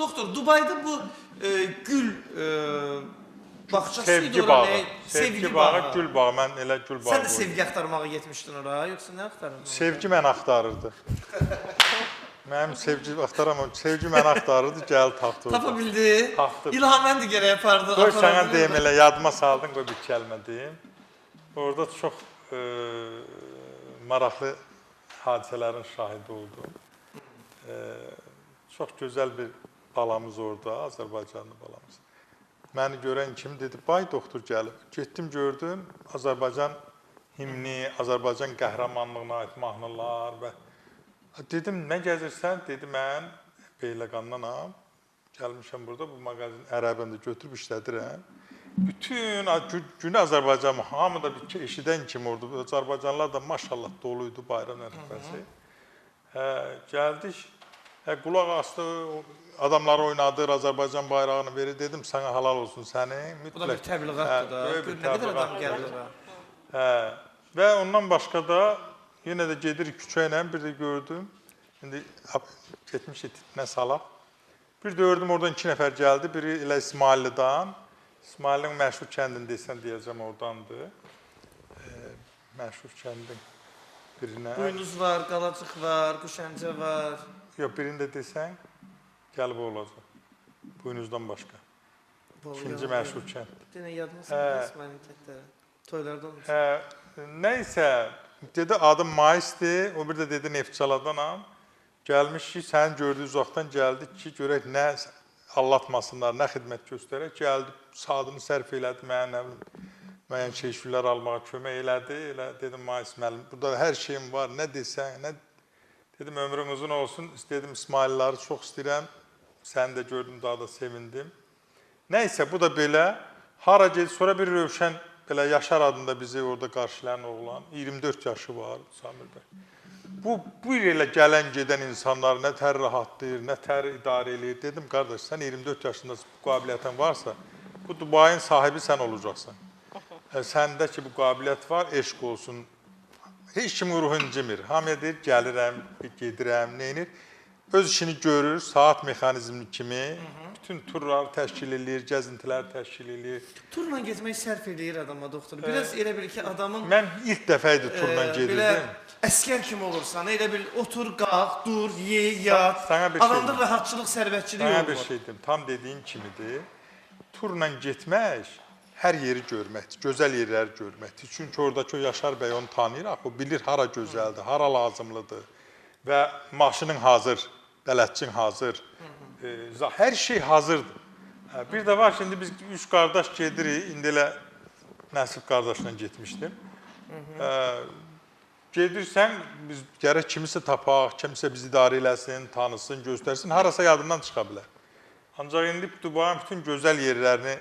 Doktor, Dubayda bu gül bağçası idi ora, nə? Sevgi bağı, gül bağı. Mən elə gül bağı. Sən də sevgi axtarmağa getmişdin ora, yoxsa nə axtarırdın? Sevgi məni axtarırdı. Mənim sevgi axtaramam. Sevgi məni axtarırdı, gəldi tapdı. Tapa bildi. Tapdı. İlham mən də gərək apardı. Qoy sənə deyim elə, yadıma saldın, qoy bir kəlmə deyim. Orada çox maraqlı hadisələrin şahidi oldum. Çox gözəl bir balamız orada, Azərbaycanlı balamız. Məni görən kimi dedi, bay doktor gəlib. Getdim, gördüm, Azərbaycan himni, Azərbaycan qəhrəmanlığına aid mahnılar və dedim, nə gəzirsən? Dedi, mən Beyləqandanam, gəlmişəm burada, bu mağazin ərəbəm də götürüb işlədirəm. Bütün günü Azərbaycan, hamı da bir eşidən kimi orada, Azərbaycanlılar da maşallah dolu idi bayram ərəfəsi. Gəldik, qulaq astı, adamları oynadır, Azərbaycan bayrağını verir. Dedim, sənə halal olsun sənin. Bu da bir təbliğatdır da, nə qədər adam gəlir ora. Və ondan başqa da, yenə də gedirik küçə ilə, bir də gördüm, indi getmişik nə salaq. Bir də gördüm, oradan 2 nəfər gəldi, biri elə İsmaillidan, İsmailin məşhur kəndini desən deyəcəm oradandır. Məşhur kəndin birinə. Buynuz var, Qalacıq var, Quşəncə var. Yox, birini də desən, gəlib olacaq. Buynuzdan başqa. İkinci məşhur kənd. Denə yadıma saldı İsmailin kəndləri. Toylarda olmuş. Nəysə, dedi adım Maisdir, o bir də dedi Neftçaladanam. Gəlmiş ki, səni gördü, uzaqdan gəldik ki, görək nə allatmasınlar, nə xidmət göstərək. Gəldi, saatını sərf elədi, mənə nə bilim, müəyyən keşiflər almağa kömək elədi. Elə dedim, Mais müəllim, burada hər şeyim var, nə desən, nə... Dedim, ömrün uzun olsun, dedim, İsmailləri çox istəyirəm, səni də gördüm, daha da sevindim. Nəysə, bu da belə, hara ged, sonra bir Rövşən, belə Yaşar adında bizi orada qarşılayan oğlan, 24 yaşı var, Samir bəy. Bu elə gələn gedən insanlar nə tər rahatlayır, nə tər idarə eləyir. Dedim, qardaş, sən 24 yaşında bu qabiliyyətin varsa, bu Dubayın sahibi sən olacaqsan. Səndə ki, bu qabiliyyət var, eşq olsun. Heç kimin ruhu incimir. Hamıya deyir, gəlirəm, gedirəm, neynir. Öz işini görür, saat mexanizmi kimi. Bütün turları təşkil eləyir, gəzintiləri təşkil eləyir. Turla getmək sərf eləyir adama, doktor. Biraz elə bil ki, adamın... Mən ilk dəfə idi turla gedirdim. Belə əskər kimi olursan, elə bil otur, qalx, dur, ye, yat. Adamda rahatçılıq, sərvətçilik olmur. Sənə bir şey deyim, tam dediyin kimidir. Turla getmək hər yeri görməkdir, gözəl yerləri görməkdir. Çünki oradakı Yaşar bəy onu tanıyır, axı, o bilir hara gözəldir, hara lazımlıdır və maşının hazır, bələdçin hazır, hər şey hazırdır. Bir də var, şimdi biz 3 qardaş gedirik, indi elə Nəsib qardaşla getmişdim. Gedirsən, biz gərək kimisə tapaq, kimisə bizi idarə eləsin, tanısın, göstərsin, harasa yadından çıxa bilər. Ancaq indi Dubayın bütün gözəl yerlərini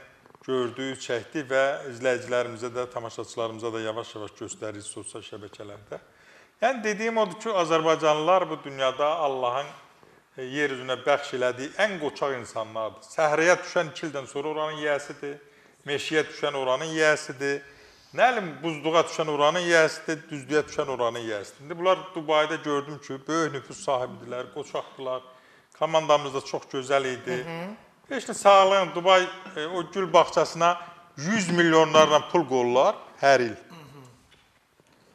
gördük, çəkdik və izləyicilərimizə də, tamaşaçılarımıza da yavaş-yavaş göstəririk sosial şəbəkələrdə. Yəni, dediyim odur ki, Azərbaycanlılar bu dünyada Allahın yer üzünə bəxş elədiyi ən qoçaq insanlardır. Səhraya düşən 2 ildən sonra oranın yiyəsidir, meşiyə düşən oranın yiyəsidir, nə bilim, buzluğa düşən oranın yiyəsidir, düzlüyə düşən oranın yiyəsidir. İndi bunlar Dubayda gördüm ki, böyük nüfus sahibidirlər, qoçaqdırlar, komandamız da çox gözəl idi. Heç nə sağlığın, Dubay o gül bağçasına 100 milyonlarla pul qoyurlar hər il.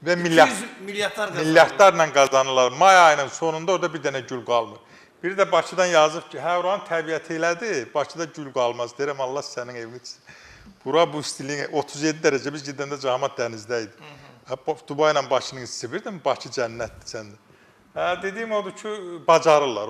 Və milyardlarla qazanırlar. May ayının sonunda orada bir dənə gül qalmır. Biri də Bakıdan yazıb ki, hə, oranın təbiəti elədir, Bakıda gül qalmaz. Deyirəm, Allah sənin evini içsin. Bura bu istiliyin 37 dərəcə, biz gedəndə camaat dənizdə idi. Dubayla Bakının istisi bir də Bakı cənnətdir səndə. Dediyim odur ki, bacarırlar.